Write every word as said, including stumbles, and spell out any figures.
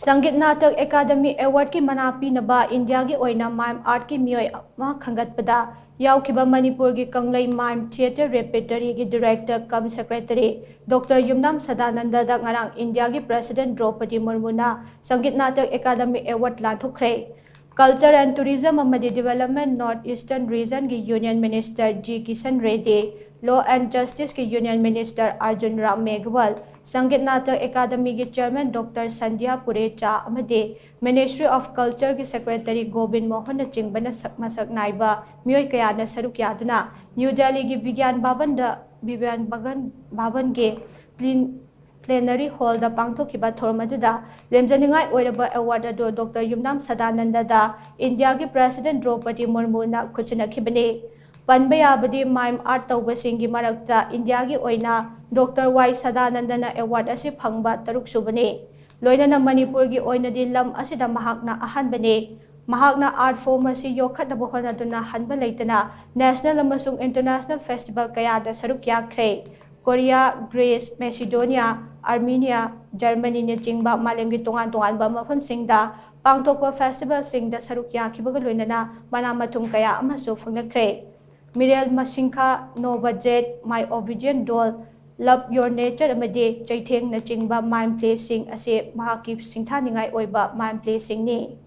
ꯁꯪꯒꯤꯠ Natak academy ꯑꯦꯋꯥꯔꯗꯀꯤ ꯃꯅꯥ ꯄꯤꯅꯕ ꯏꯟꯗꯤꯌꯥꯒꯤ ꯑꯣꯏꯅ ꯃꯥꯏꯝ ꯑꯥꯔꯠꯀꯤ ꯃꯤꯑꯣꯏ ꯑꯃ ꯈꯟꯒꯠꯄꯗ ꯌꯥꯎꯈꯤꯕ ꯃꯅꯤꯄꯨꯔꯒꯤ ꯀꯪꯂꯩ ꯃꯥꯏꯝ ꯊꯤꯌꯦꯇꯔ ꯔꯦꯄꯔꯇꯔꯤꯒꯤ director cum secretary doctor Yumnam ꯁꯗꯥꯅꯟꯗꯗ ꯉꯔꯥꯡ ꯏꯟꯗꯤꯌꯥꯒꯤ ꯄ꯭ꯔꯦꯁꯤꯗꯦꯟꯠ ꯗ꯭ꯔꯧꯄꯗꯤ ꯃꯨꯔꯃꯨꯅ ꯁꯪꯒꯤꯠ ꯅꯥꯇꯛ ꯑꯦꯀꯥꯗꯃꯤ ꯑꯦꯋꯥꯔꯗ ꯂꯥꯟꯊꯣꯛꯈ꯭ꯔꯦ꯫ Culture and Tourism ꯑꯃꯗꯤ Development North Eastern Regionꯒꯤ Union Minister G Kishan Reddy, Law and Justiceꯀꯤ Union Minister Arjun Ram Meghwal, Sangeet Natak ꯑꯦꯀꯥꯗꯃꯤꯒꯤ ꯆꯤꯌꯔꯃꯦꯟ ꯗꯣꯛꯇꯔ ꯁꯟꯙ꯭ꯌꯥ ꯄꯨꯔꯦꯆꯥ ꯑꯃꯗꯤ Ministry of Cultureꯒꯤ ꯁꯦꯀ꯭ꯔꯦꯇꯔꯤ ꯒꯣꯕꯤꯟ ꯃꯣꯍꯟꯅꯆꯤꯡꯕꯅ ꯁꯛ ꯃꯁꯛ ꯅꯥꯏꯕ ꯃꯤꯑꯣꯏ ꯀꯌꯥꯅ ꯁꯔꯨꯛ ꯌꯥꯗꯨꯅ ꯅ꯭ꯌꯨ ꯗꯦꯜꯂꯤꯒꯤ ꯕꯤꯒ꯭ꯌꯥꯟ ꯚꯕꯟꯗ, ꯕꯤꯒ꯭ꯌꯥꯟ ꯚꯒꯟ, ꯚꯕꯟꯒꯤ ꯄ꯭ꯂꯤꯟ-, ꯄ꯭ꯂꯦꯅꯔꯤ ꯍꯣꯜꯗ ꯄꯥꯡꯊꯣꯛꯈꯤꯕ ꯊꯧꯔꯝ ꯑꯗꯨꯗ ꯂꯦꯝꯖꯅꯤꯡꯉꯥꯏ ꯑꯣꯏꯔꯕ ꯑꯦꯋꯥꯔꯗ ꯑꯗꯨ ꯗꯣꯛꯇꯔ ꯌꯨꯝꯅꯥꯝ ꯁꯗꯥꯅꯟꯗꯗ ꯏꯟꯗꯤꯌꯥꯒꯤ ꯄ꯭ꯔꯦꯁꯤꯗꯦꯟꯠ ꯗ꯭ꯔꯧꯄꯗꯤ ꯃꯨꯔꯃꯨꯅ ꯈꯨꯠꯁꯤꯟꯅꯈꯤꯕꯅꯤ꯫ ꯄꯟꯕ ꯌꯥꯕꯗꯤ ꯃꯥꯏꯝ ꯑꯥꯔꯠ ꯇꯧꯕꯁꯤꯡꯒꯤ ꯃꯔꯛꯇ ꯏꯟꯗꯤꯌꯥꯒꯤ ꯑꯣꯏꯅ ꯗꯣꯛꯇꯔ ꯋꯥꯏ ꯁꯗꯥꯅꯟꯗꯅ ꯑꯦꯋꯥꯔꯗ ꯑꯁꯤ ꯐꯪꯕ ꯇꯔꯨꯛ ꯁꯨꯕꯅꯤ꯫ ꯂꯣꯏꯅꯅ ꯃꯅꯤꯄꯨꯔꯒꯤ ꯑꯣꯏꯅꯗꯤ ꯂꯝ ꯑꯁꯤꯗ ꯃꯍꯥꯛꯅ ꯑꯍꯥꯟꯕꯅꯤ꯫ ꯃꯍꯥꯛꯅ ꯑꯥꯔꯠ ꯐꯣꯔꯝ ꯑꯁꯤ ꯌꯣꯛꯈꯠꯅꯕ ꯍꯣꯠꯅꯗꯨꯅ ꯍꯟꯕ ꯂꯩꯇꯅ ꯅꯦꯁꯅꯦꯜ ꯑꯃꯁꯨꯡ ꯏꯟꯇꯔꯅꯦꯁꯅꯦꯜ ꯐꯦꯁꯇꯤꯚꯦꯜ ꯀꯌꯥꯗ ꯁꯔꯨꯛ ꯌꯥꯈ꯭ꯔꯦ꯫ ꯀꯣꯔꯤꯌꯥ, ꯒ꯭ꯔꯤꯁ, ꯃꯦꯁꯤꯗꯣꯅꯤꯌꯥ, ꯑꯥꯔꯃꯦꯅꯤꯌꯥ, ꯖꯔꯃꯅꯤꯅꯆꯤꯡꯕ ꯃꯥꯂꯦꯝꯒꯤ ꯇꯣꯉꯥꯟ ꯇꯣꯉꯥꯟꯕ ꯃꯐꯝꯁꯤꯡꯗ ꯄꯥꯡꯊꯣꯛꯄ ꯐꯦꯁꯇꯤꯚꯦꯜꯁꯤꯡꯗ ꯁꯔꯨꯛ ꯌꯥꯈꯤꯕꯒ ꯂꯣꯏꯅꯅ ꯃꯅꯥ ꯃꯊꯨꯝ ꯀꯌꯥ ꯑꯃꯁꯨ ꯐꯪꯂꯛꯈ꯭ꯔꯦ꯫ ꯃꯤꯔꯦꯜ ꯃꯁꯤꯡꯈꯥ, ꯅꯣꯕꯖꯦꯠ, My Obedient Doll, Love Your Nature ꯑꯃꯗꯤ ꯆꯩꯊꯦꯡꯅꯆꯤꯡꯕ ꯃꯥꯏꯝ ꯄ꯭ꯂꯦꯁꯤꯡ ꯑꯁꯤ ꯃꯍꯥꯛꯀꯤ ꯁꯤꯡꯊꯥꯅꯤꯡꯉꯥꯏ ꯑꯣꯏꯕ ꯃꯥꯏꯝ ꯄ꯭ꯂꯦꯁꯤꯡꯅꯤ꯫